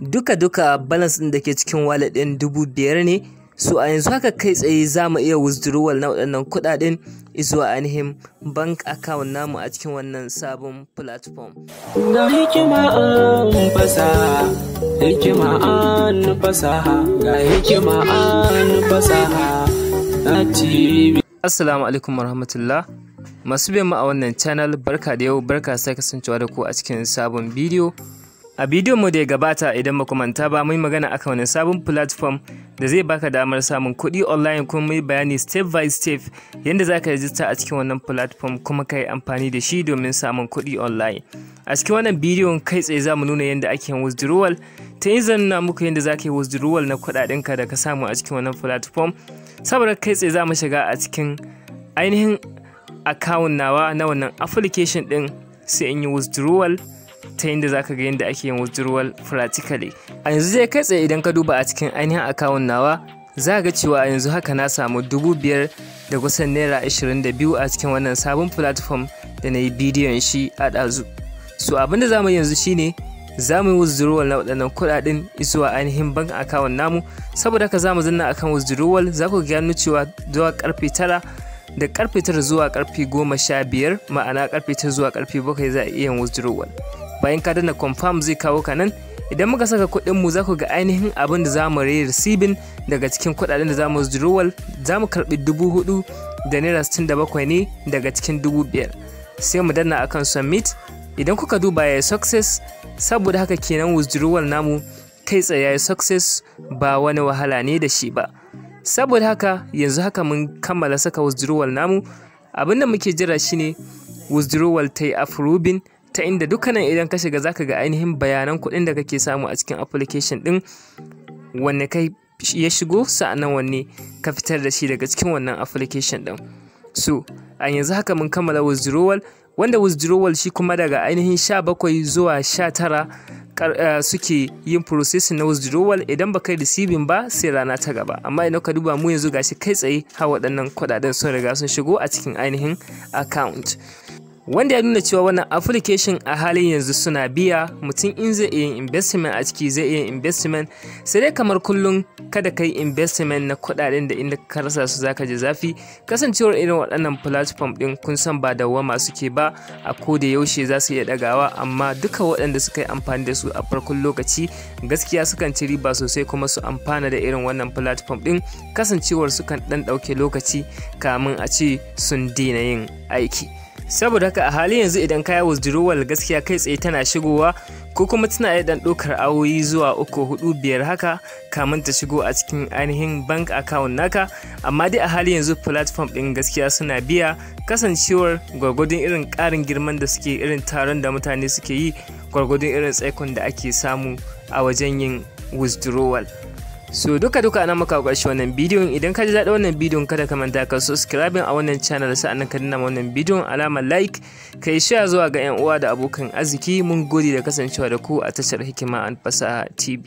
Duka-duka balance ɗin da ke cikin wallet ɗin 5,000 ne. So a yanzu haka kai tsaye za mu iya withdrawal na waɗannan kuɗaɗen zuwa ainihin bank account namu a cikin wannan sabon platform. Ga hikima an fasaha, hikima an fasaha, ga hikima an fasaha na TV. Assalamu alaikum warahmatullah. Masu biyan mu a wannan channel, barka da yau, barka sai kasancewa da ku a cikin sabon bidiyo. A bidiyon mu da ya gabata, idan ba ku manta ba, mun magana akan wani sabon platform da zai baka damar samun kuɗi online, kuma mun bayani step by step yadda za ka register a cikin wannan platform kuma ka yi amfani da shi domin samun kuɗi online. A cikin wannan bidiyon kai tsaye za mu nuna yadda ake yin withdrawal, ta yin zan nuna muku yadda za ka yi withdrawal na kuɗaɗenka da ka samu a cikin wannan platform. Saboda kai tsaye za mu shiga a cikin ainihin account nawa na wannan application ɗin, sai in yi withdrawal ta yadda za ka ga yadda ake yin withdrawal practically. A yanzu zai kai tsaye, idan ka duba a cikin ainihin account nawa, za ga cewa a yanzu haka na samu 5,000 da kusan naira 22 a cikin wannan sabon platform da na yi bidiyon shi a ɗazu. So abinda za mu yanzu shine za mu yi withdrawal na waɗannan kuɗaɗen zuwa ainihin bank account namu. Saboda haka za mu danna akan withdrawal. Za ku gano cewa zuwa karfe 9, da karfe 9 zuwa karfe 15, ma'ana karfe 9 zuwa karfe 7, za a iya yin withdrawal. Bayan ka danna confirm, zai kawo ka nan. Idan muka saka kuɗin mu, za ku ga ainihin abin da za mu receiving daga cikin kuɗaɗen da za mu withdrawal. Za mu karɓi 4,000 da naira 67 ne daga cikin 5,000. Sai mu danna akan submit. Idan kuka duba, ya success. Saboda haka kenan withdrawal namu kai tsaye ya yi success, ba wani wahala ne da shi ba. Saboda haka yanzu haka mun kammala saka withdrawal namu. Abin da muke jira shine withdrawal ta yi approving, ta inda dukkanin idan ka shiga zaka ga ainihin bayanan kuɗin da kake samu a cikin application ɗin, wanne kai ya shigo, sa'annan wanne ka fitar da shi daga cikin wannan application ɗin. So a yanzu haka mun kammala withdrawal, wanda withdrawal shi kuma daga ainihin 17 zuwa 19 suke yin processing na withdrawal. Idan ba kai receiving ba, sai rana ta gaba. Amma idan ka duba mu yanzu, gashi kai tsaye har waɗannan kuɗaɗen sun riga sun shigo a cikin ainihin account, wanda ya nuna cewa wannan application a halin yanzu suna biya. Mutum in zai iya investment a ciki, zai iya investment. Sai dai kamar kullum, kada ka yi investment na kuɗaɗen da inda ka rasa su zaka ji zafi, kasancewar irin waɗannan platform ɗin kun san ba dawwama suke ba. A ko da yaushe za su iya ɗagawa. Amma duka waɗanda suka yi amfani da su a farkon lokaci, gaskiya sukan ci riba sosai kuma su amfana da irin wannan platform ɗin, kasancewar sukan ɗan ɗauke lokaci kamin a ce sun daina yin aiki. Saboda haka a halin yanzu idan ka yi withdrawal, gaskiya kai tsaye tana shigowa, ko kuma tana iya dan ɗaukar awoyi zuwa uku, hudu, biyar haka kamin ta shigo a cikin ainihin bank account naka. Amma dai a halin yanzu platform ɗin gaskiya suna biya, kasancewar gwargwadon irin ƙarin girman da suke, irin taron da mutane suke yi, gwargwadon irin tsaikon da ake samu a wajen yin withdrawal. So duka duka ana maka ƙarshe wannan bidiyon. Idan ka ji daɗin wannan bidiyon, kada ka manta ka subscribe a wannan channel, sa'annan ka danna wannan bidiyon alamar like, ka yi share zuwa ga 'yan uwa da abokan arziki. Mun gode da kasancewa da ku a tashar Hikima and Fasaha TV.